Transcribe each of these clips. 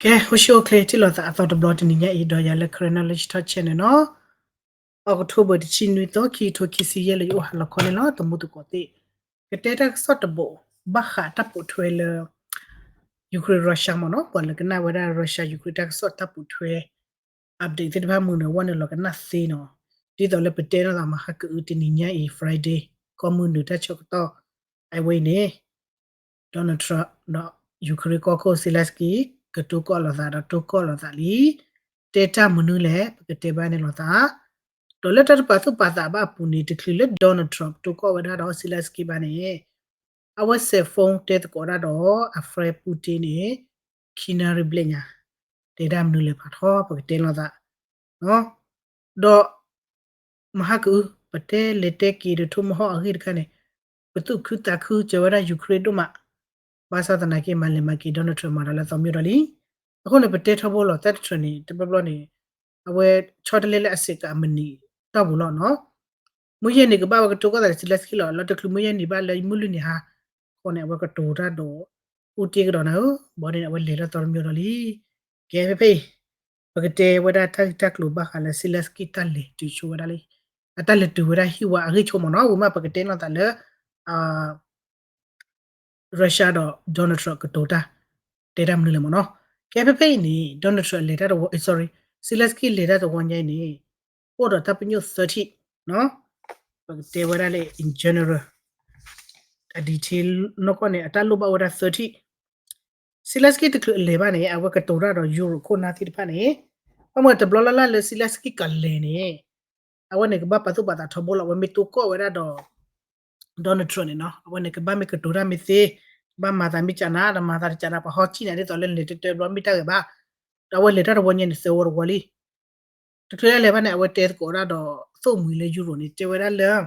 ကဲ အိၣ်ဆူၣ်အိၣ်ချ့ ထံၣ်လိာ်သးအသီတဘျီတနံၤညါအံၤ ဒီးယၤလၢ Karen Knowledge Talk Channel နီၤ, October တဆံနွံသီ ခံကထိခံဆံယဲၢ် လၢယအိၣ်ဟးလီၤခီန့ၣ်လီၤ. တမူသကိးသ့ၣ် ကတဲတၢ်ကစီၣ်တဘိး ဘၣ်ဃးတၢ်ပိာ်ထွဲလၢ Ukraine Russia မ့ၢ်နီၤ, ပှၤလၢကနၣ်ဝဲဒၣ် Russia Ukraine တၢ်ကစီၣ်တၢ်ပိာ်ထွဲ update သ့ၣ်တဖၣ်မုၢ်နံၤ ဝဲနုာ်လီၤကနၣ်သ့နီၤ. ဒ်သိးလၢပတဲနီၤသး မဟါကအု တနံၤညါအံၤ Friday ကီၢ်မုၢ်နုာ်တၢ်ဆၢကတီၢ် အဝဲအံၤန့ၣ် Donald Trump ဒီး Ukraine ကီၢ်ခိၣ် Zelensky ကတိၤကီၢ်လိာ်သးဒီးတိၤကီၢ်လိာ်သးလံ. တဲတၢ်မနုၤလဲၣ် ပကတဲဘၣ်န့ၣ်လိာ်သး, ဒီးလၢတၢ်တပာ်သူၣ်ပာ်သးဘၣ်အပူၤန့ၣ် တချုးလၢ Donald Trump တိၤကီၢ်ဝဲဒၣ်ဒီး Zelensky ဘၣ်န့ၣ် အဝဲစဲး phone တဲသကိးဒၣ်ဒီး အ friend Putin န့ၣ် ခံနၣ်ရံၣ်ဘျဲၣ်ညါ, တဲတၢ်မနုၤလဲၣ်ဖးထီ ပကတဲလိာ်သး ဒီး မဟါကအု ပတဲလဲၤတဲက့ၤဒီး Tomahawk အဂ့ၢ်တခါန့ၣ် ပသူၣ်ခုသးခုစၢၤဝဲဒၣ် Ukraine ဒိၣ်မး, ဘၣ်ဆၣ်သနာ်က့ မၤလဲၤမၤက့ၤ Donald Trump မၤဒီးလၢသီမံၤဒီးလံ. အဃိန့ၣ် ပတဲထီဘိလီၤ တၢ်တထြၢၣ်န့ၣ် တဘျီဘျီန့ၣ် အဝဲဆီတလဲလၢအစဲးကးအမနံၤတီၢ်ပူၤလီၤနီၤ. မုၢ်ယဲၢ်နံၤကဘၣ်ဝဲကတိၤကီၢ်သးဒီး Zelensky လီၤ, လီၤတချုးမုၢ်ယဲၢ်နံၤဘၣ်လၢ မုၢ်လွံၢ်နံၤဟါ ဃိန့ၣ် အဝဲကတိၤတၢ်ဒီး Putin ကဒီးနၤဧၢ, ဘၣ်န့ၣ် အဝဲလဲၤလၢသီတမံၤဒီးလံ. ကဲ ဖဲဖဲအံၤ ပကတဲဝဲဒၣ်တၢ်ဂ့ၢ်တၢ်ကျိၤဘၣ်ဃးလၢ Zelensky တၢ်လဲၤတုၤဆိဝဲဒၣ်လံ, အတၢ်လဲၤတုၤဝဲဒၣ်ဟံၣ်ဝါအဂ့ၢ်ဆိမ့ၢ်နီၤ, ဝံၤမးပကတဲလိာ်သးလၢ Russia ဒီး Donald Trump ကတိၤတၢ် တဲတၢ်မနုၤလဲၣ်မ့ၢ်နီၤ. ကဲ ဖဲဖဲအံၤန့ၣ် Donald Trump လဲၤတၢ်တဝီ sorry, Zelensky လဲၤတၢ်တဝီညါအံၤန့ၣ် အိၣ်ဒီးတၢ်ပညိၣ်သၢထံၣ်, ပကတဲဝဲဒၣ်လၢ in general အ detail နီၢ်ကီၢ်န့ၣ် အတၢ်လိၣ်ဘၣ်ဝဲဒၣ်သၢထံၣ်. Zelensky တချုးအလဲၤဘၣ်န့ၣ် အဝဲကတိၤတၢ်ဒီး Europe ခိၣ်နၢ်သ့ၣ်တဖၣ်န့ၣ်, ဘၣ်မနုၤတဘျီလၢ်လၢ်လၢ Zelensky ကလဲၤန့ၣ် အဝဲန့ၣ်ကဘၣ်ပာ်သူၣ်ပာ်သးထီဘိလီၤ. အဝဲမ့ၢ်တိၤကီၢ်ဝဲဒၣ်ဒီး Donald Trump န့ၣ်နီၤ, အဝဲန့ၣ်ကဘၣ်မ့ၢ်ကတိၤတၢ်မ့ၢ်သ့, ကဘၣ်မၤသးမ့ၢ်ကနၤ ဒီးမၤသးတကနၤ ပှၤဟီကံၣ်နၤဒ်သိးလၢလဲၤတၢ်တၢဘျီမ့ၢ်တၢ်ဂ့ၤဘၣ်. ဒီးအဝဲလဲၤတၢ်တဝီညါန့ၣ် သၢဝီတဝီလံ. တချုးလဲၤဘၣ်န့ၣ် အဝဲတဲသကိးဒၣ်ဒီး သိၣ်မှံၤလၢ Europe န့ၣ် တဲဝဲဒၣ်လၢ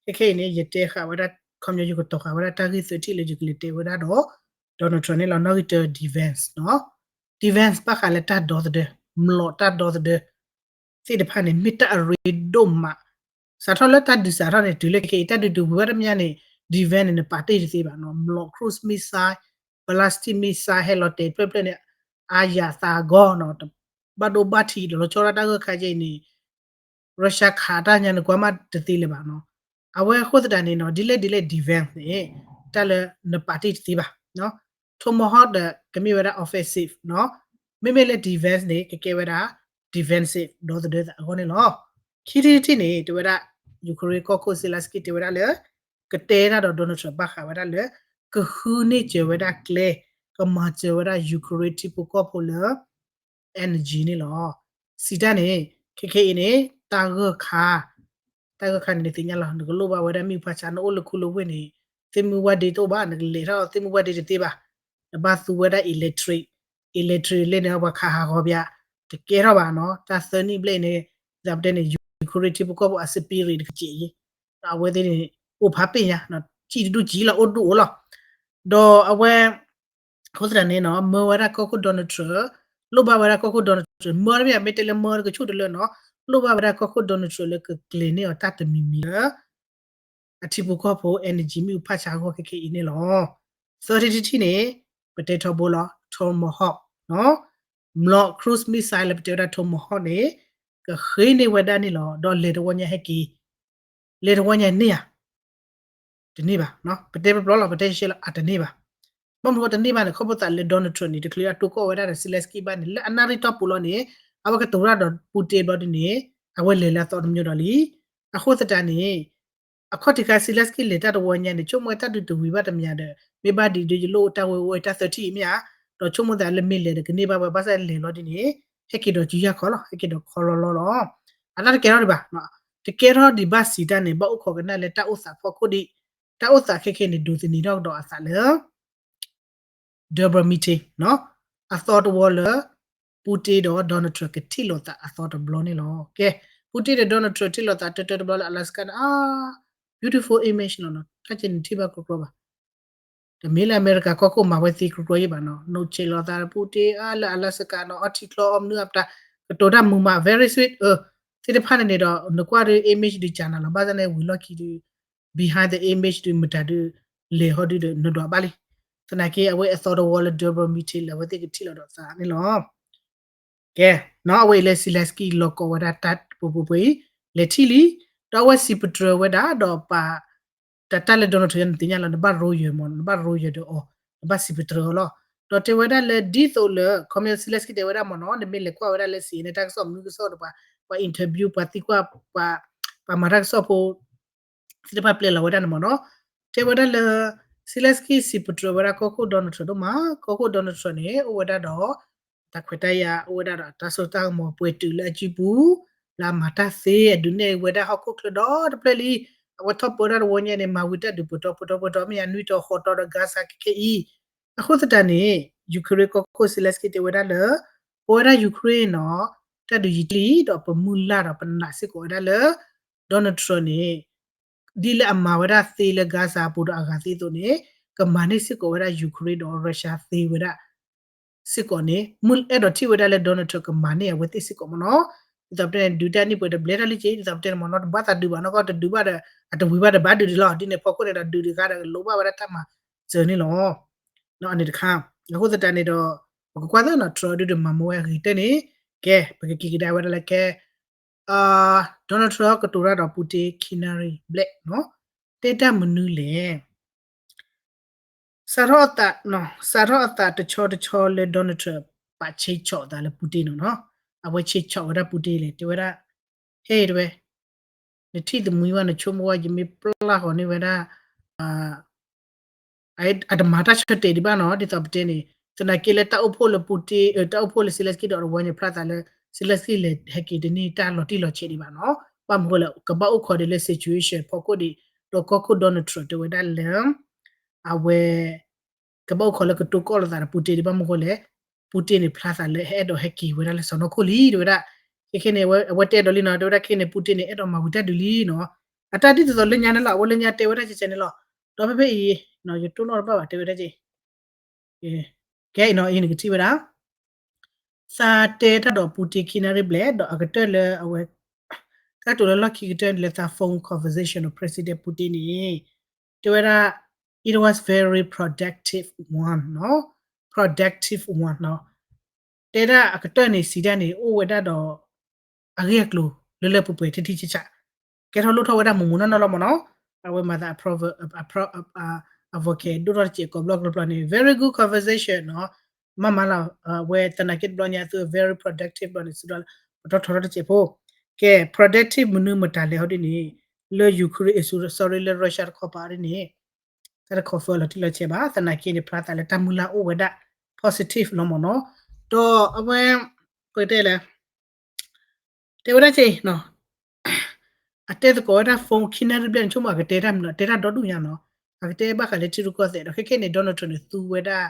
ခဲခဲအံၤန့ၣ် ယတဲဃာ်ဝဲဒၣ် ခီပညီယကတီၤဃာ်ဝဲဒၣ်တၢ်ဂ့ၢ်သၢထံၣ်လၢယကလဲၤတဲဝဲဒၣ်ဒီး Donald Trump န့ၣ်လီၤ. နီၣ်ဂံၢ်တၢ defense နီၤ, defense ဘၣ်ဃးလၢတၢ်ဒီသဒၢ, မျိာ်တၢ်ဒီသဒၢ သ့ၣ်တဖၣ်န့ၣ် မ့ၢ်တၢ်အရ့ဒိၣ်မး. စးထီၣ်လၢတၢ်ဒုးစးထီၣ်န့ၣ် တုၤလၢခဲအံၤ တၢ်ဒုးတဝံၤဘၣ်တမံၤန့ၣ် defense န့ၣ် နပာ်တ့ၢ်တသ့ဘၣ်နီၤ. မျိာ် cruise missile, ballistic missile ဟဲလီၤတဲာ်ဖျၢၣ်ဖျၢၣ်န့ၣ် အါယၤသးဂီၤနီၤ, ဘၣ်ဒိဘၣ်ထံးဒီးလီၤဆီဒၣ်တၢ်ဂၢၢ်ခါကဲအံၤန့ၣ် Russia ခးတၢ်ညါန့ၣ် ကွၢ်မးတသ့လၢၤဘၣ်နီၤ. အဝဲအဃိသတးန့ၣ်နီၤ ဒ်လဲၣ်ဒ်လဲၣ် defense န့ၣ် တၢ်လၢနပာ်တ့ၢ်တသ့ဘၣ်. Tomahawk ဒီးကမ့ၢ်ဝဲဒၣ် offensive နီၤ, မ့မ့ၢ်လၢ defense န့ၣ် ကကဲဝဲဒၣ် defensive ဒီသဒၢသးအဂီၢ်န့ၣ်လီၤ. ခံထံၣ်တထံၣ်န့ၣ် တဲဝဲဒၣ် Ukraine ကီၢ်ခိၣ် Zelensky တဲဝဲဒၣ်လၢ ကတဲတၢ်ဒီး Donald Trump ဘၣ်ဃးဝဲဒၣ်လၢ ကဃုန့ၢ်စၢၤဝဲဒၣ်ကျဲ ကမၤစၢၤဝဲဒၣ် Ukraine ထံဖိကီၢ်ဖိလၢ energy န့ၣ်လီၤ. စံးတၢ်န့ၣ် ခဲခဲအံၤန့ၣ် တၢ်ဂၢၢ်ခါ တၢ်ဂၢၢ်ခါန့ၣ် နသ့ၣ်ညါလီၤ, နကလိၣ်ဘၣ်ဝဲဒၣ်မ့ၣ်အူဖးဆါ နအိၣ်လၢခူလၢဝ့ၢ်န့ၣ် သ့ၣ်မုၢ်ဝၣ်ဒ့တအိၣ်ဘၣ်, နကလဲၤထီၣ်သ့ၣ်မုၢ်ဝၣ်ဒ့တသ့ဘၣ်. နဘၣ်သူဝဲဒၣ် electric, electric လဲၣ်န့ၣ် ပှၤခးဟးဂီၤပၠး တကဲထီၣ်ဘၣ်နီၤ. တၢ်သၢနံၣ်ဘျဲၣ်အံၤန့ၣ် သးပတဲန့ၣ် Ukraine ထံဖိကီၢ်ဖိအ spirit တကစဲးအံၤ အဝဲသ့ၣ်န့ၣ် အိၣ်ဖးပ့ၢ်ညါ, စံၣ်တဒူၣ်စံၣ်လီၤ အိၣ်ဒူၣ်အိၣ်လီၤ. ဒီးအဝဲ အဃိသတးန့ၣ်နီၤ မၢဝဲဒၣ်ကီၢ်ခိၣ် Donald Trump, လိၣ်ဘၣ်ဝဲဒၣ်ကီၢ်ခိၣ် Donald Trump, မၢတမ့ၢ် မ့ၢ်တဲလၢမၢတကဆူၣ်တလၢနီၤ, လိၣ်ဘၣ်ဝဲဒၣ်ကီၢ်ခိၣ် Donald Trump လၢကကျဲၤန့ၢ်အီၤတၢ်တမံၤမံၤလၢ အထံဖိကီၢ်ဖိ energy မ့ၣ်အူဖးဆါအဂီၢ်ခဲခဲအံၤန့ၣ်လီၤ. သၢထံၣ်တထံၣ်န့ၣ် ပတဲထီဘိလီၤ Tomahawk နီၤ, မျိာ် cruise missile လၢပတဲဝဲဒၣ် Tomahawk န့ၣ် ကဃ့န့ၢ်ဝဲဒၣ်န့ၣ်လီၤ. ဒီးလဲၤတဝီညါဟဲက့ၤ လဲၤတဝီညါန့ၢ်ဧါ, တန့ၢ်ဘၣ်. ပတဲပျီပျီလီၤ ပတဲရှဲရှဲလီၤ အတန့ၢ်ဘၣ်. ဘၣ်မနုၤဃိတန့ၢ်ဘၣ်န့ၣ် ခီဖျိသးလၢ Donald Trump န့ၣ် တချုးအတိၤကီၢ်ဝဲဒၣ်ဒီး Zelensky ဘၣ်န့ၣ် လၢအနၣ်ရံၣ်တီၢ်ပူၤလီၤန့ၣ် အဝဲကတိၤတၢ်ဒီး Putin ဘျီဒ်န့ၣ် အဝဲလဲၤလၢအသီတမံၤဒီးလံ. အဃိသတးန့ၣ် အခီၣ်ထံးခါ Zelensky လဲၤတၢ်တဝီညါန့ၣ် ဆိကမိၣ်ဝဲတၢ်ဒုးတဝံၤဘၣ်တမံၤဒီး မ့ၢ်ဘၣ်ဒ်ဒ်ယလိၣ်တၢ်ဝဲအိၣ်တၢ်သၢထံၣ်အံၤမ့ၢ်ဧါ, ဒီးဆိကမိၣ်သးလၢမ့ၢ်လဲၤဒီးကန့ၢ်ဘၣ်ဝဲ ဘၣ်ဆၣ်လဲၤလီၤဒ်န့ၣ် ဟဲက့ၤဒီးစုယၢ်ခီလီၤ ဟဲက့ၤဒီးခီလီၤလီၤလီၤ. အတၢ်တကဲထီၣ်ဒံးဘၣ်, တကဲထီၣ်ဒံးဘၣ်စံးတၢ်န့ၣ် ဘၣ်အိၣ်ခိးကနၣ်လၢတၢ်အိၣ်သးဖီခိၣ်ဒံး, တၢ်အိၣ်သးခဲခဲန့ၣ် ဒိးသန့ၤထီၣ်ကဒီးအသးလၢ double meeting နီၤ, အသီတဝီလၢ Putin ဒီး Donald Trump ကထံၣ်လိာ်သးအသီတဘျီန့ၣ်လီၤ. ကဲ Putin ဒီး Donald Trump ထံၣ်လိာ်သးတၢတၢတဘျီလၢ Alaska န့ၣ် အါ beautiful image လီၤနီၤ, တၢ်ကဲန့ၣ်ထံၣ်ဘၣ်ကြီကြီဘၣ်. တမ့ၢ်လၢအမဲရကၤကီၢ်ခိၣ်မၤဝဲသ့ကြီကြီယံၤဘၣ်နီၤ, နီၢ်ဆဲးလိာ်သး Putin အါလၢ Alaska နီၤ, အီထံချီအီမနုၤအပတၢ် ကတိၤတၢ်မုာ်မး very sweet အၢ, သ့ၣ်တဖၣ်န့ၣ်န့ၣ်ဒီး နကွၢ်ဒုး image ဒုးကနၤလီၤ, ဘၣ်ဆၣ်န့ၣ်ဝံၤလီၢ်ခံဒုး behind the image ဒုး မတၤဒုး လဲၤဟီဒုးဒီး နဒွးဘၣ်လံ. တ သနာ်က့အဝဲအသီတဝီလၢ double meeting လၢအဝဲသ့ၣ်ကထံၣ်လိာ်ဒီးသးန့ၣ်လီၤ. ကဲ, နီၢ်အဝဲအံၤလၢ Zelensky လီၤကိးဝဲဒၣ်တၢ်ပှဲၤပှဲၤအံၤ လဲၤထံၣ်လံ, ဒီးအဝဲစံးပတြၢၤဝဲဒၣ်ဒီးပှၤ တၢ်တၢ်လၢ Donald Trump ယဲန့ၣ်သ့ၣ်ညါလီၤ, နဘၣ်ရိယၢၤမၢ်နီၤ, နဘၣ်ရိယၢၤဒီးအီၤ, နဘၣ်စံးပတြၢၤအီၤလီၤ. ဒီးတဲဝဲဒၣ်လၢဒ်သိးလၢ ခီပညီ Zelensky တဲဝဲဒၣ်မၢ်နီၤ, နမ့ၢ်လဲၤကွၢ်ဝဲဒၣ်လၢ စီၣ်အ့န့ၣ် တၢ်ကစီၣ်မနုၤကစီၣ်ဒီး ပှၤ ပှၤ interview ပှၤသံကွၢ် ပှၤ ပှၤမၤတၢ်ကစီၣ်ဖိ သ့ၣ်တဖၣ်ပျဲလီၤဝဲဒၣ်န့ၣ်မၢ်နီၤ, တဲဝဲဒၣ်လၢ Zelensky စံးပတြၢၤဝဲဒၣ်ကီၢ်ခိၣ် Donald Trump ဒိၣ်မး, ကီၢ်ခိၣ် Donald Trump န့ၣ် အိၣ်ဝဲဒၣ်ဒီး တၢ်ခွဲးတၢ်ယာ် အိၣ်ဝဲဒၣ်ဒီးတၢ်စိတၢ်ကမီၤပှဲၤတုၤလၢအစုပူၤ, လၢအမၤတၢ်သ့ အဒုးနဲၣ်ဝဲဒၣ်ဟီၣ်ခိၣ်ချၢဒီတဖျၢၣ်လံ, အဝဲထီၣ်ပၢတၢ်တဝီညါန့ၣ် မၤဝံၤတၢ်ဒုးပတီၢ်ပတီၢ်ပတီၢ် မ့ၢ်ယၤနွံတီၤဃိးတီၤဒီး Gaza ခဲခဲအံၤ, အဃိသတးန့ၣ် Ukraine ကီၢ်ခိၣ် Zelensky တဲဝဲဒၣ်လၢ ပဝဲဒၣ် Ukraine နီၤ တၢ်ဒုးယံာ်လံ ဒီးပမုၢ်လၢ်ဒီးပနာ်စ့ၢ်ကီးဝဲဒၣ်လၢ Donald Trump န့ၣ် ဒ်လၢအမၤဝဲဒၣ်သ့လၢ Gaza အပူၤဒီးအဂၤသ့အသိးန့ၣ် ကမၤန့ၢ်စ့ၢ်ကီးဝဲဒၣ် Ukraine ဒီး Russia သ့ဝဲဒၣ် စ့ၢ်ကီးန့ၣ် မုၢ်အဲၣ်ဒိးထံၣ်ဝဲဒၣ်လၢ Donald Trump ကမၤန့ၢ်အဝဲသ့ၣ်စ့ၢ်ကီးမၢ်နီၤ, ဒ်သိးပတဲန့ၣ် ဒုးတၢ်န့ၢ်ပှဲၤတဘျဲၣ်ထီၣ်လံက့ ဒ်သိးပတဲန့ၣ်မၢ်နီၤ တဘၣ်သးဒုးဘၣ်နီၢ်ကီၢ် တဒုးဘၣ်ဒီး အတဝံၤဘၣ်ဒီးဘၣ်ဒုးဒံးလီၤ, ဒ်န့ၣ်အဖီခိၣ်န့ၣ်ဒီး ဒုးတခါဒီးလိၣ်ဘၣ်ဝဲဒၣ်တၢ်မၤစၢၤန့ၣ်လီၤ. အန့ၣ်တခါ အဃိသတးန့ၣ်ဒီး ပကကွၢ်သ့နီၤ Trump ဒုးဒီးမၤမူဝဲအဂ့ၤကတၢၢ်န့ၣ် ကဲ ပကက့ၤကဒါဝဲဒၣ်လၢကဲ Donald Trump ကတိၤတၢ်ဒီး Putin ခံနၣ်ရံၣ်ဘျဲၣ်နီၤ, တဲတၢ်မနုၤလဲၣ် စးထီၣ်အသး စးထီၣ်အသးတဆီတဆီလၢ Donald Trump ပာ်ဆ့ဆီၣ်အသးလၢ Putin နီၤနီၤ, အဝဲဆ့ဆီၣ်ဝဲဒၣ် Putin လဲၣ် တဲဝဲဒၣ် ဟဲတဲဝဲ နထံၣ်သမံဝဲ နဆိကမိၣ်ဝဲ ယမ့ၢ်ပျၢ်ဃီၤန့ၢ်ဝဲဒၣ် အတမၤတၢ်ဆၢတဲာ်ဒံးဘၣ်နီၤ, ဒ်သိးပတဲန့ၣ် သနာ်က့လၢတၢ်အိၣ်ဖှိၣ်လၢ Putin တၢ်အိၣ်ဖှိၣ်လၢ Zelensky ဒီးတဝီန့ၣ် ဖျါသးလၢ Zelensky လဲၤဟဲက့ၤတန့ၢ်တၢ်လီၤတံၢ်လီၤဆဲးဒံးဘၣ်နီၤ, ဘၣ်မနုၤဃိလဲၣ် ကဘၣ်အိၣ်ခိးဒံးလၢ situation ဖီခိၣ်ဒံး, ဒီးကီၢ်ခိၣ် Donald Trump တဲဝဲဒၣ်လၢ အဝဲ ကဘၣ်အိၣ်ခိးလၢကတိၤကီၢ်လိာ်သးဒီး Putin ဒံးဘၣ်မနုၤဃိလဲၣ်, Putin န့ၣ် ဖျါသးလၢဟဲအဲၣ်ဒိးဟဲက့ၤဝဲဒၣ်လၢစီၢ်နီၤခိၣ်လံ တဲဝဲဒၣ်, ခဲခဲန့ၣ် အဝဲတဲဒီးလံနီၤ, တဲဝဲဒၣ်ခဲန့ၣ် Putin န့ၣ် အဲၣ်ဒိးမၤဝံၤတၢ်ဒုးလံနီၤ, အတၢ်ဒ်သိးသိးလၢညါန့ၣ်လီၤ, အဝဲလၢညါတဲဝဲဒၣ်ကဲကဲန့ၣ်လီၤ, ဒီးဖဲဖဲအံၤ ယတိၢ်နီၣ်တဘၣ်ဘၣ် တဲဝဲဒၣ်ကဲ ကဲအံၤနီၤ အံၤနကထံၣ်ဝဲဒၣ် သးတဲတၢ်ဒီး Putin ခံနၣ်ရံၣ်ဘျဲၣ် ဒီးအကတၢၢ်လၢအဝဲ တၢ်တိၤလၢလီၢ်ခံကတၢၢ်လၢသး phone conversation ဒီး President Putin န့ၣ် တဲဝဲဒၣ် it was very productive one နီၤ, productive one နီၤ, တဲဒၣ်အကတၢၢ်န့ၣ် စံးဒၣ်န့ၣ် အိၣ်ဝဲဒၣ်ဒီး အဂ့ၢ်အကျိၤလၢလၢပှဲၤပှဲၤထံထံဆးဆး, ကဲထီၣ်လိၣ်ထီၣ်ဝဲဒၣ်မူးမူးနီၢ်နီၢ်လီၤမၢ်နီၤ, အဝဲမၤသး အ proverb အ vocab ဒိၣ်ထီၣ်တစဲးကိးဘျီကဘျီန့ၣ် very good conversation နီၤ, မ့ၢ်မးလီၤ, အဝဲသနာ်က့တဘျီညါအသု very productive ဘျီန့ၣ် စံးဒီး ပတီၢ်ထီထီၣ်တစဲးဖိ, ကဲ productive မနုၤမတၤလဲၣ်ဟီဒ်န့ၣ်, လၢ Ukraine အ sorry လၢ Russia တခီပၤဒ်န့ၣ် တၢ်တခီ first လီၤတံၢ်လီၤဆဲးဘၣ်, သနာ်က့န့ၣ် ဖျါသးလၢတၢ်မုၢ်လၢ်အိၣ်ဝဲဒၣ် positive လီၤမၢ်နီၤ, ဒီးအဝဲ ပတဲလဲၣ် တဲဝဲဒၣ်ကဲ အတဲသကိးဝဲဒၣ် phone ခံနၣ်ရံၣ်ဘျဲၣ်န့ၣ် ဆိကမိၣ်အကတဲတၢ်မနုၤ တဲတၢ်ဒီဒူၣ်ညါနီၤ, အကတဲဘၣ်ဃးလၢထံရူၢ်ကီၢ်သဲးဒီး ခဲခဲန့ၣ် Donald Trump န့ၣ် သူဝဲဒၣ်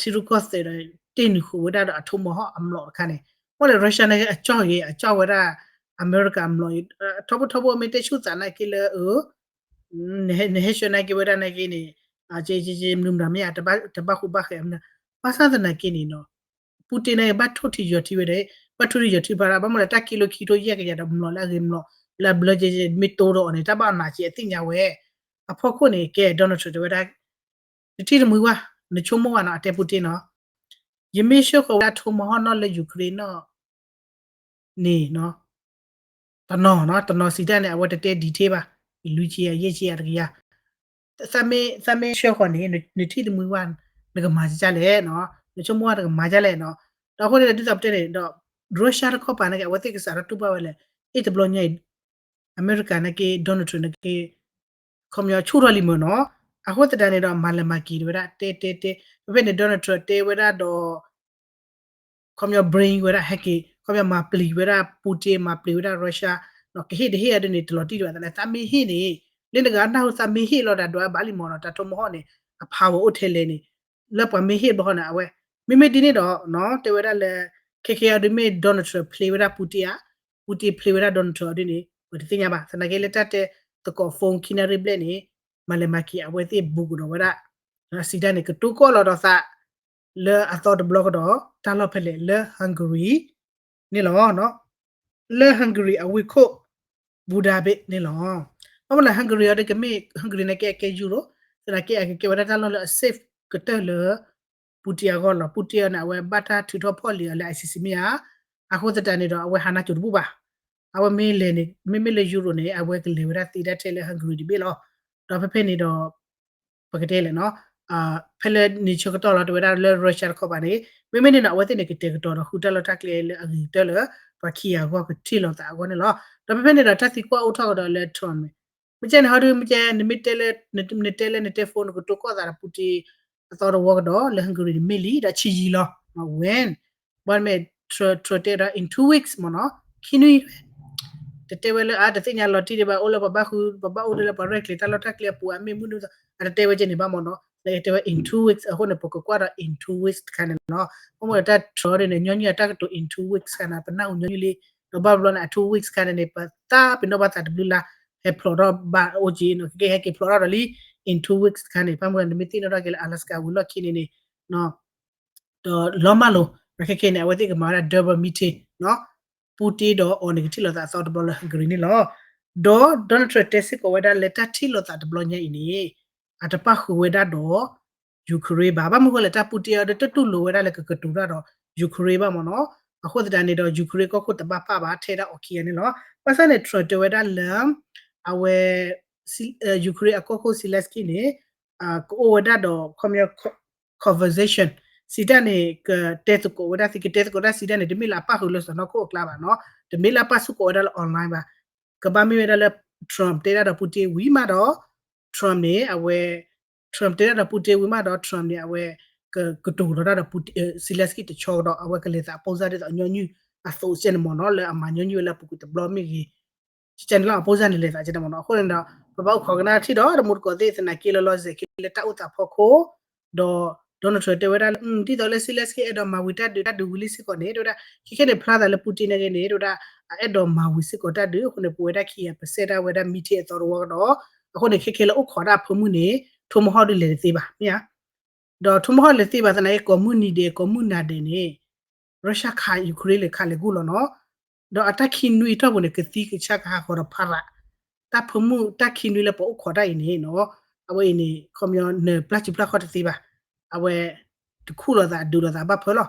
ထံရူၢ်ကီၢ်သဲးဒီး တ့ၢ်နုာ်ဃုာ်ဝဲဒၣ်ဒီးအ tomahawk အမျိာ်တခါန့ၣ်, မ့ၢ်လၢ Russia န့ၣ် အကၠီၣ်ဂ့ၤ အကၠီၣ်ဝဲဒၣ် အမဲရကၤအမျိာ်, ထီဘိထီဘိမ့ၢ်တဲဆူၣ်သးနာ်က့လၢ နဟဲဆှၢနာ်က့ဝဲဒၣ်နာ်က့န့ၣ်, မနုၤမတၤမ့ၢ် တဘၣ်ဃူဘၣ်ဃဲမနုၤ, ဘၣ်ဆၣ်သနာ်က့န့ၣ်နီၤ Putin န့ၣ် ဘၣ်ထိၣ်ထံယီၤထံဝဲဒၣ်, ဘၣ်ထိၣ်ထံယီၤထံဖးဒၣ် ဘၣ်မနုၤလဲၣ် တၢ်ကံလိခံကထိယဲၢ်ကယၤဒီးမျိာ်လၢအဂ့ၤမျိာ်လၢအဘျၢကဲ မ့ၢ်တိဒီးအီၤန့ၣ် တၢ်ဘၣ်အီၤနာ်က့အသ့ၣ်ညါဝဲ, အဖီခိၣ်န့ၣ် ကဲ Donald Trump တဲဝဲဒၣ် နထံၣ်တမှံၤဝဲ, နဆိကမိၣ်ဝဲနီၤ အတဲ Putin နီၤ, ယမ့ၢ်ဆှၢဃီၤဝဲဒၣ် tomahawk နီၤလၢ Ukraine နီၤန့ၣ်နီၤ, တနီၤနီၤ တနီၤစံးတၢ်န့ၣ် အဝဲတတဲ detail ဘၣ်, လွံၢ်ဆံယၤ ယဲၢ်ဆံယၤတကယၤ, သးမ့ၢ်ဆှၢဃီၤန့ၣ် နထံၣ်တမှံၤဝဲ နကမၤဒ်လဲၣ်နီၤ, နဆိကမိၣ်ဝဲနကမၤဒ်လဲၣ်နီၤ, ဒီးအဃိန့ၣ် ဒ်သိးပတဲန့ၣ်ဒီး Russia တခီပၤန့ၣ်က့ အဝဲသ့ၣ်ကစးထီၣ်တူၢ်ဘၣ်ဝဲလဲၣ်, အ့ၣ်တဘျီညါအံၤ အမဲရကၤန့ၣ်က့ Donald Trump န့ၣ်က့ ခီပညီဆူၣ်ထီၣ်လံမ့ၢ်နီၤ, အဃိသတးန့ၣ်ဒီး မၤလဲၤမၤက့ၤတဝဲဒၣ် တဲတဲတဲ, ဖဲဖဲန့ၣ် Donald Trump တဲဝဲဒၣ်ဒီး ခီပညီ bring ဝဲဒၣ်ဟဲက့ၤ ခီပညီမၤပျံၤဝဲဒၣ် Putin မၤပျံၤဝဲဒၣ် Russia ကဟ့ၣ်တဟ့ၣ်အဒ်န့ၣ် တလီၤတံၢ်ဒံးဘၣ်သနာ်က့ သးမ့ၢ်ဟ့ၣ်န့ၣ် လၢနဂၤနၢ်ဟူသးမ့ၢ်ဟ့ၣ်လီၤဒၣ်ဒွးဘၣ်လံမ့ၢ်နီၤ, တၢ် tomahawk န့ၣ် အ power အိၣ်ထဲလဲၣ်န့ၣ်, လၢပှၤမ့ၢ်ဟ့ၣ်ဘျီဃီန့ၣ် အဝဲ မ့မ့ၢ်ဒ်န့ၣ်ဒီး တဲဝဲဒၣ်လၢ ခဲခဲအံၤဒ်မ့ၢ် Donald Trump ဖျ့ဝဲဒၣ် Putin ဧါ, Putin ဖျ့ဝဲဒၣ် Donald Trump အဒ်န့ၣ် ပတသ့ၣ်ညါဘၣ်, သနာ်က့လၢတၢ်တဲသကိး phone ခံနၣ်ရံၣ်ဘျဲၣ်န့ၣ် မၤလဲၤမၤက့ၤအဝဲသ့ၣ်ဘူးကဒီးဝဲဒၣ် စံးတၢ်န့ၣ် ကတိၤကီၢ်လီၤဒီးသး လၢအသီတဘျီကဒီး တၢ်လီၢ်ဖဲလဲၣ် လၢ Hungary န့ၣ်လီၤ. လၢ Hungary အဝ့ၢ်ခိၣ် Budapest န့ၣ်လီၤ. ဘၣ်မနုၤလဲၣ် Hungary အံၤဒီးကမ့ၢ် Hungary န့ၣ်က့အကဲ Euro သနာ်က့အကကဲဝဲဒၣ်တၢ်လီၢ်လၢအ safe ကတၢၢ်လၢ Putin အဂီၢ်လီၤ. Putin အံၤန့ၣ် အဝဲဘၣ်တၢ်ထုးထီၣ်ဖီၣ်လံာ်အီၤလၢ I C C မ့ၢ်ဧါ. အဃိသတးန့ၣ်ဒီး အဝဲဟးနါစိၤတဘူၣ်ဘၣ်. အဝဲမ့ၢ်လဲၤန့ၣ် မ့မ့ၢ်လၢ Europe န့ၣ် အဝဲကလဲၤဝဲဒၣ်သ့ဒၣ်ထဲလၢ Hungary တဘ့ၣ်လီၤ. ဒီးဖဲဖဲန့ၣ်ဒီး ပကတဲလဲၣ်နီၤ ဖဲလၢန့ၣ်ဆၢကတီၢ်လီၤ တဲဝဲဒၣ်လၢ Russia တခီပၤန့ၣ် မ့မ့ၢ်န့ၣ်ဒီး အဝဲသ့ၣ်န့ၣ် ကတဲာ်ကတီၤဒီးဃုတၢ်လီၢ်တၢ်ကျဲလၢအဂ့ၤကတၢၢ်လၢ ပှၤခံဂၤအဂီၢ်ကထံၣ်လိာ်သးအဂီၢ်န့ၣ်လီၤ. ဒီးဖဲဖဲန့ၣ်ဒီး တၢ်သံကွၢ်အိၣ်ထီၣ်ကဒီးလၢ Trump န့ၣ် မ့ၢ်ကဲန့ၣ် ဟီဒု မ့ၢ်ကဲ နမ့ၢ်တဲလၢ နတဲလၢနတဲ phone နကတိၤကီၢ်သးဒီး Putin အသီတဝီကဒီးလၢ Hungary န့ၣ်မ့ၢ်လံ ဒီးဆံးယံာ်လီၤ when ဘၣ်မ့ၢ် Trump တဲဒီး in two weeks မ့ၢ်နီၤ ခံနွံ တတဲဝဲလၢအါ တသ့ၣ်ညါလီၤတံၢ်ဒံးဘၣ် အိၣ်လၢပဘၣ်ဃု ပဘၣ်အိၣ်ဒၣ်လၢပှၤရဲၣ်ကျဲၤတၢ်လီၢ်တၢ်ကျဲအပူၤ အမ့ၢ်မုၢ်နုာ် အတတဲဝဲကဲန့ၣ်ဘၣ်မ့ၢ်နီၤ လၢတဲဝဲ in two weeks အဃိန့ၣ် ပကကွၢ်ဒီး in two weeks တခါန့ၣ်လီၤ. အဃိမ့ၢ်ဒီးတၢ် Trump န့ၣ် ညီနုၢ်အတၢ်ကတိၤ in two weeks တခါန့ၣ် ပနၢ်ဟူညီနုၢ်လံ ဒီးဘၣ်ဘျီန့ၣ် အ two weeks တခါန့ၣ်န့ၣ် ပသးပ့ၤနီၣ်ဘၣ်သးတဘျုးလါ ဟဲဖျိးထီၣ်ဘၣ်အိၣ်က့ၤနီၤ ကဲဟဲက့ၤဖျိးထီၣ်ဒီးလံ in two weeks တခါန့ၣ် ဘၣ်မ့ၢ်ဒီး နမ့ၢ်သ့ၣ်နီၣ်ထီၣ်က့ၤလၢ Alaska ဝံၤလီၢ်ခံန့ၣ်န့ၣ် ဒီးလီၤမၢ်လိာ် ခဲခဲန့ၣ် အဝဲသ့ၣ်ကမၤဝဲဒၣ် double meeting နီၤ Putin ဒီးအီၤန့ၣ် ကထံၣ်လိာ်သးအသီတဘျီလၢ Hungary န့ၣ်လီၤ. ဒီး Donald Trump တဲစ့ၢ်ကီးဝဲဒၣ်လၢတၢ်ထံၣ်လိာ်သးတဘျီညါအံၤန့ၣ် အတပၣ်ဃုာ်ဝဲဒၣ်ဒီး Ukraine ဘၣ်. ဘၣ်မနုၤဃိလဲၣ် တၢ် Putin အံၤဒီးတတူၢ်လိာ်ဝဲဒၣ်လၢကကတိၤတၢ်ဒီး Ukraine ဘၣ်မ့ၢ်နီၤ. အဃိသတးန့ၣ်ဒီး Ukraine ကီၢ်ခိၣ်တဘၣ်ပၢ်ဘၣ် ထဲဒၣ်အီၤခံဂၤန့ၣ်လီၤ. ဘၣ်ဆၣ်န့ၣ် Trump တဲဝဲဒၣ်လၢ အဝဲ Ukraine အကီၢ်ခိၣ် Zelenskyy န့ၣ် ကအိၣ်ဝဲဒၣ်ဒီး ခီပညီ conversation စံးတၢ်န့ၣ် ကတဲသကိးဝဲဒၣ်သ့ ကတဲသကိးတၢ်စံးတၢ်န့ၣ် တမ့ၢ်လၢအပၣ်ဃုာ်လၢစီၢ်နီၤခိၣ်အကျါဘၣ်နီၤ တမ့ၢ်လၢအပၣ်စ့ၢ်ကီးဝဲဒၣ်လၢ online ဘၣ် ကဘၣ်မ့ၢ်ဝဲဒၣ်လၢ Trump တဲဒၣ်ဒီး Putin ဝံၤမးဒီး Trump န့ၣ် အဝဲ Trump တဲဒၣ်ဒီး Putin ဝံၤမးဒီး Trump န့ၣ် အဝဲ ကတိၤလီၤတၢ်ဒီး Zelenskyy တဆီဒီး အဝဲကလဲၤသး oppose ဒ်သိး အညီနုၢ်အသိးစဲန့ၣ်မ့ၢ်နီၤ လၢအမၤညီနုၢ်ဝဲလၢအပူၤကွံာ်တဘျီမ့ၢ်ဂ့ၤ ကဲန့ၣ်လီၤ oppose န့ၣ် လဲၤသးကဲန့ၣ်မ့ၢ်နီၤ. အဃိန့ၣ်ဒီး ပဘၣ်အိၣ်ခိးကနၣ်ထံၣ်ဒီး တမူတကိးသ့ၣ်သနာ်က့လီၤလီၤဆဲးဆဲးလၢတၢ်အိၣ်သးဖီခိၣ် ဒီး Donald Trump တဲဝဲဒၣ်လၢ ဒ်သိးလၢ Zelenskyy အဲၣ်ဒိးမၤဝံၤတၢ်ဒုး တၢ်ဒုးဝံၤလံစ့ၢ်ကီးန့ၣ် တဲဝဲဒၣ် ခဲခဲန့ၣ် ဖျါသးလၢ Putin နာ်က့န့ၣ် တဲဝဲဒၣ် အအဲၣ်ဒိးမၤဝံၤစ့ၢ်ကီးတၢ်ဒုး အဃိန့ၣ် ပဝဲဒၣ်ခံဂၤ ပစဲးတၢ်ဝဲဒၣ် meeting အသီတဝီကဒီး အဃိန့ၣ် ခဲခဲလၢအိၣ်ခိးတၢ်အဖၢမုၢ်န့ၣ် Tomahawk ဒုးလဲၤတသ့ဘၣ် မ့ၢ်ဧါ ဒီး Tomahawk လဲၤသ့ဘၣ်သနာ်က့ ကိးမုၢ်နံၤဒဲး ကိးမုၢ်နၤဒဲးန့ၣ် Russia ခး Ukraine လဲၤခးလဲၤဂိၢ်လီၤနီၤ. ဒီးအတၢ်ခံနွံအတီၢ်ပူၤန့ၣ် ကသံကဆါကဟးဃီၤဒီးဖးရး တၢ်ဖၢမုၢ်တၢ်ခံနွံလၢပှၤအိၣ်ခိးတၢ်အံၤန့ၣ်နီၤ အဝဲအံၤန့ၣ် ခီပညီနပျၢ်စုဖျၢ်ခီၣ်တသ့ဘၣ် အဝဲ တခူၣ်လိာ်သးဒုးလိာ်သးဘၣ်ဖၢလီၤ.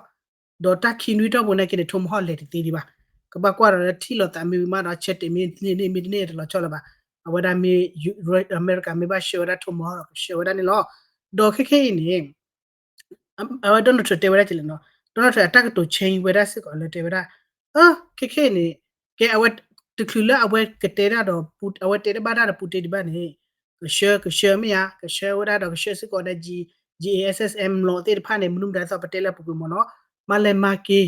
ဒီးတၢ်ခံနွံတီၢ်ပူၤနာ်က့န့ၣ် Tomahawk လဲၤတသ့ဒံးဘၣ်. ကဘၣ်ကွၢ်ဒီးလၢထံၣ်လိာ်သးမ့ၢ်ဝံၤမးဒီး ဆၢတဲာ်မ့ၢ်န့ၢ်မ့ၢ်တန့ၢ်တလီၤဆီလၢၤဘၣ်. အဝဲဒၣ်မ့ၢ် အမဲရကၤမ့ၢ်ဘၣ်ဆှၢဝဲဒၣ် Tomahawk ဒီးကဆှၢဝဲဒၣ်န့ၣ်လီၤ. ဒီးခဲခဲအံၤန့ၣ် အဝဲ Donald Trump တဲဝဲဒၣ်ကလဲၣ်နီၤ Donald Trump အတၢ်ကတိၤ change ဝဲဒၣ်စ့ၢ်ကီးလၢတဲဝဲဒၣ် အ ခဲခဲအံၤန့ၣ် ကဲအဝဲ တချုးလၢအဝဲကတဲဒၣ်ဒီး အဝဲတဲတဘၣ်တၢ်ဒီး Putin ဒံးဘၣ်န့ၣ် ကဆှၢ ကဆှၢမ့ၢ်ဧါ ကဆှၢဝဲဒၣ်ဒီးကဆှၢစ့ၢ်ကီးဒီး GSSM လီၤသ့ၣ်တဖၣ်န့ၣ် မနုၤမတၤဒ်သိးပတဲလၢအပူၤကွံာ်မ့ၢ်နီၤ မၤလဲၤမၤက့ၤ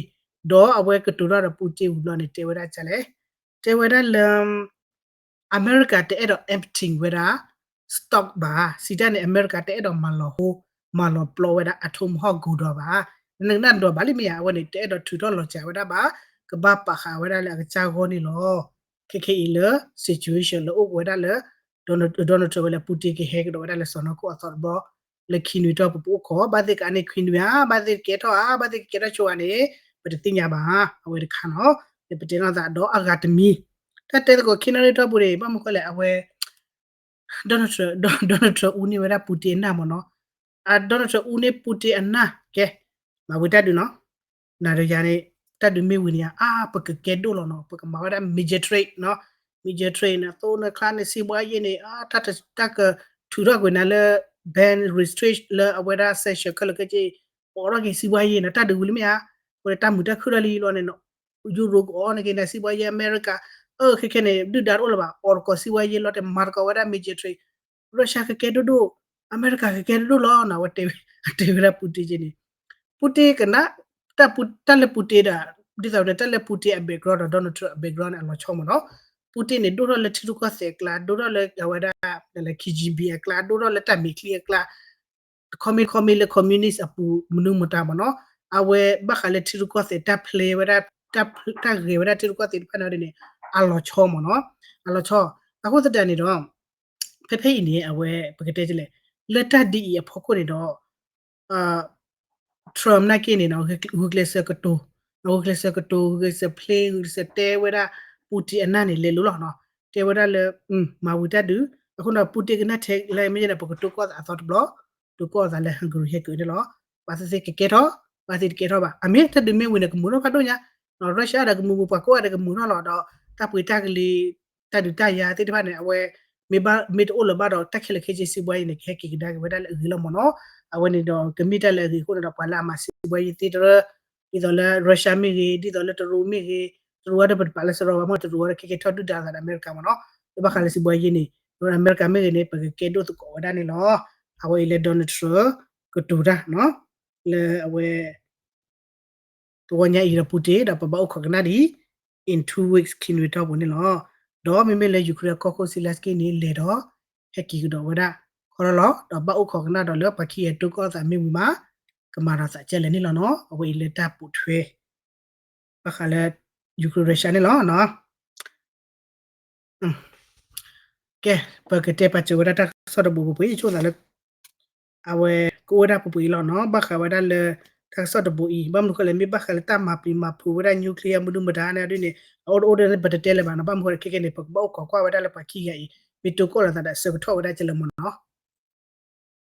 ဒီးအဝဲကတိၤတၢ်ဒီး Putin ဝံၤဘျီန့ၣ် တဲဝဲဒၣ်ကလဲၣ် တဲဝဲဒၣ်လၢ အမဲရကၤတအဲၣ်ဒိး empty ဝဲဒၣ် stock ဘၣ်. စံးတၢ်န့ၣ် အမဲရကၤတအဲၣ်ဒိးမၤလီၤဟိ မၤလီၤပျီဝဲဒၣ်အ Tomahawk ဂိၤဒီးဘၣ်. နကနၣ်ဒိးဘၣ်လံမ့ၢ်ဧါ အဝဲန့ၣ် တအဲၣ်ဒိးထုးထီၣ်လီၤစှၤဝဲဒၣ်ဘၣ်. ကဘၣ်ပာ်ဃာ်ဝဲဒၣ်လၢအကစၢ်ဂီၢ်န့ၣ်လီၤ. ခဲခဲအံၤလၢ situation လၢအိၣ်ကဝဲဒၣ်လၢ Donald Trump ဝဲလၢ Putin ကဟဲကဒီးဝဲဒၣ်လၢစီၢ်နီၤခိၣ်အသီတဘျီ လၢခံနွံတီၢ်ပူၤပအိၣ်ခိး ဘၣ်သ့ၣ်ကအါန့ၢ်ခံနွံဧါ ဘၣ်သ့ၣ်ကကဲထီၣ်ဧါ ဘၣ်သ့ၣ်ကကဲထီၣ်ဆိဧါန့ၣ် ပတသ့ၣ်ညါဘၣ်. အဝဲတခါနီၤ ပတဲနီၢ်သးဒီးအဂၤတမံၤ တၢ်တဲသကိးခံနၣ်ရံၣ်တီၢ်ပူၤန့ၣ် ဘၣ်မနုၤဃိလဲၣ် အဝဲ Donald Trump အူန့ၢ်ဝဲဒၣ် Putin အနၢ်မ့ၢ်နီၤ. အ Donald Trump အူန့ၢ် Putin အနၢ် ကဲ မၤဝံၤတၢ်ဒုးနီၤ. နၤဒီးယၤန့ၣ် တၢ်ဒုးမ့ၢ်ဝံၤန့ၣ် အါ ပကကဲဒိၣ်လီၤနီၤ. ပကမၤဝဲဒၣ် major trade နီၤ. Major trade န့ၣ် သိနချါန့ၣ် စံးဘှါယ့ၢ်န့ၣ် တၢ်ကထုးထီၣ်ကွံာ်နၤလၢ ban restrict လၢအဝဲဒၣ် sanction ခဲလၢာ်ခဲဆ့ အိးထီၣ်က့ၤစံးဘှါယ့ၢ်နီၤ. တၢ်ဒုးဝံၤလံမ့ၢ်ဧါ. အဃိန့ၣ် တၢ်မုာ်တၢ်ခုၣ်ထီၣ်လံလီၤန့ၣ်နီၤ. ယူရိကအိးန့ၢ်က့ၤနၤစံးဘှါယ့ၢ် အမဲရကၤ အခဲခဲန့ၣ် ဒုၣ်ဒါတအိၣ်လၢၤဘၣ် အိးတကိးစံးဘှါယ့ၢ်လီၤ တဲမၤတကိးဝဲဒၣ် major trade Russia ကကဲဒိၣ်ဒိၣ် အမဲရကၤကကဲဒိၣ်ဒိၣ်လီၤနီၤ. အဝဲတဲဝဲဒၣ် Putin က့န့ၣ် Putin ကနၣ် တၢ်လၢ Putin ဒီး ဒ်သိးန့ၣ် တၢ်လၢ Putin အ background ဒီး Donald Trump အ background န့ၣ် အလီၤဆီမ့ၢ်နီၤ. Putin န့ၣ် ဒိၣ်ထီၣ်လၢထံရူၢ်ကီၢ်သဲးအကျါ ဒိၣ်ထီၣ်လၢအဝဲဒၣ် လၢ K G B အကျါ ဒိၣ်ထီၣ်လၢတၢ်မဲာ်ချံအကျါ တခီမ့ၢ်တခီမ့ၢ်လၢ communist အပူၤ မနုၤမတၤမ့ၢ်နီၤ. အဝဲဘၣ်ဃးလၢထံရူၢ်ကီၢ်သဲးတၢ်ဖျဲဝဲဒၣ် တၢ်ဂဲၤဝဲဒၣ်ထံရူၢ်ကီၢ်သဲးတဖၣ်န့ၣ်န့ၣ် အလီၤဆီမ့ၢ်နီၤ. အလီၤဆီ အဃိသတးန့ၣ်ဒီး ဖဲဖဲအံၤန့ၣ် အဝဲ ပကတဲလဲၣ် လၢတၢ်ဒ်အံၤအဖီခိၣ်န့ၣ်ဒီး Trump နာ်က့န့ၣ် ဂုာ်ကျဲးစၢးကတိၤ ဂုာ်ကျဲးစၢးကတိၤ ဂုာ်ကျဲးစၢးဖျဲ ဂုာ်ကျဲးစၢးတဲဝဲဒၣ် Putin အနၢ်န့ၣ် လဲၤလိၤလီၤနီၤ. တဲဝဲဒၣ်လၢ မၤဝံၤတၢ်ဒုး အဃိန့ၣ် Putin ကနၣ်ထဲလၢမ့ၢ်န့ၣ် ပကတိၤကီၢ်သးအသီတဘျီ တိၤကီၢ်အသးလၢ Hungary ဟဲက့ၤန့ၣ်လီၤ. ဘၣ်သ့ၣ်သ့ၣ်ကကဲထီၣ်, ဘၣ်သ့ၣ်သ့ၣ်တကဲထီၣ်ဘၣ်. အမ့ၢ်တၢ်ဒုးမ့ၢ်ဝံၤန့ၣ် ကမုာ်ထီၣ်ဖးဒိၣ်ညါ, Russia ဒီးကမုာ်ပှၤကိးဂၤဒီးကမုာ်ထီၣ်လီၤ. ဒီးတၢ်ပှ့ၤတၢ်ကလံၤ တၢ်ဒုးတၢ်ယၤသ့ၣ်တဖၣ်န့ၣ် အဝဲ မ့ၢ်တအိၣ်လၢၤဘၣ်ဒီး တၢ်ခဲလၢာ်ခဲဆ့ စံးဘှါယံၤန့ၣ် ကဟဲက့ၤကဒါက့ၤဝဲဒၣ်လၢအဂ့ၤလီၤမ့ၢ်နီၤ. အဝဲန့ၣ်ဒီး ကမ့ၢ်တၢ်လၢအဂ့ၤအဃိန့ၣ်ဒီး ပှၤလၢအမၤစံးဘှါယံၤသ့ၣ်တဖၣ် ဒ်သိးလၢ Russia မ့ၢ်ဂ့ၤ, ဒ်သိးလၢတရူးမ့ၢ်ဂ့ၤ, တရူးဝဲဒီးပတပာ်လၢစရီဘၣ်မ့ၢ် တရူးဝဲဒီးခဲကဲထီၣ်ဒုၣ်ဒါသးဒီးအမဲရကၤမ့ၢ်နီၤ. လၢဘၣ်ဃးလၢစံးဘှါယံၤန့ၣ် အမဲရကၤမ့ၢ်ဂ့ၤန့ၣ် ပကကဲဒိၣ်သကိးဝဲဒၣ်န့ၣ်လီၤ. အဝဲအံၤလၢ Donald Trump ကတိၤတၢ် လၢအဝဲ တဝီညါအံၤဒီး Putin ဒီးပဘၣ်အိၣ်ခိးကနၣ်ဒံး in two weeks ခံနွံတီၢ်ပူၤန့ၣ်လီၤ. ဒီးမ့မ့ၢ်လၢ Ukraine ကီၢ်ခိၣ် Zelenskyy န့ၣ် လဲၤဒီး ဟဲက့ၤကဒီးဝဲဒၣ်ခီလီၤလီၤ. ဒီးဘၣ်အိၣ်ခိးကနၣ်ဒီးလၢပှၤခံဂၤတိၤကီၢ်သးမ့ၢ်ဝံၤမး ကမၤဒီးသးကဲလဲၣ်န့ၣ်လီၤနီၤ. အဝဲအံၤလၢတၢ်ပိာ်ထွဲ ဘၣ်ဃးလၢ Ukraine Russia န့ၣ်လီၤ. ကဲ, ပကတဲပာ်စၢၤဝဲဒၣ်တၢ်ကစီၣ်တဘိပှ့ၤ ယဆိကမိၣ်သးလၢ အဝဲကအိၣ်ဝဲဒၣ်ပှ့ၤပှ့ၤအံၤလီၤနီၤ. ဘၣ်ဃးဝဲဒၣ်လၢ တၢ်ကစီၣ်တဘိအံၤ ဘၣ်မနုၤဃိလဲၣ် မ့ၢ်ဘၣ်ဃးလၢတၢ်မၤပျံၤမၤဖုးဝဲဒၣ် nuclear မနုၤမတၤန့ၣ်ဒ်န့ၣ် အအိၣ်တအိၣ်ဒီးပတတဲလၢၤဘၣ်နီၤ. ဘၣ်မနုၤဃိလဲၣ် ခဲကဲန့ၣ် ပကဘၣ်အိၣ်ခိးကွၢ်ဝဲဒၣ်လၢပှၤခံဂၤအံၤ မ့ၢ်တိၤကီၢ်လိာ်သးဒီးအဆၢကထီၣ်ဝဲဒၣ်ကဲလၢၤမ့ၢ်နီၤ.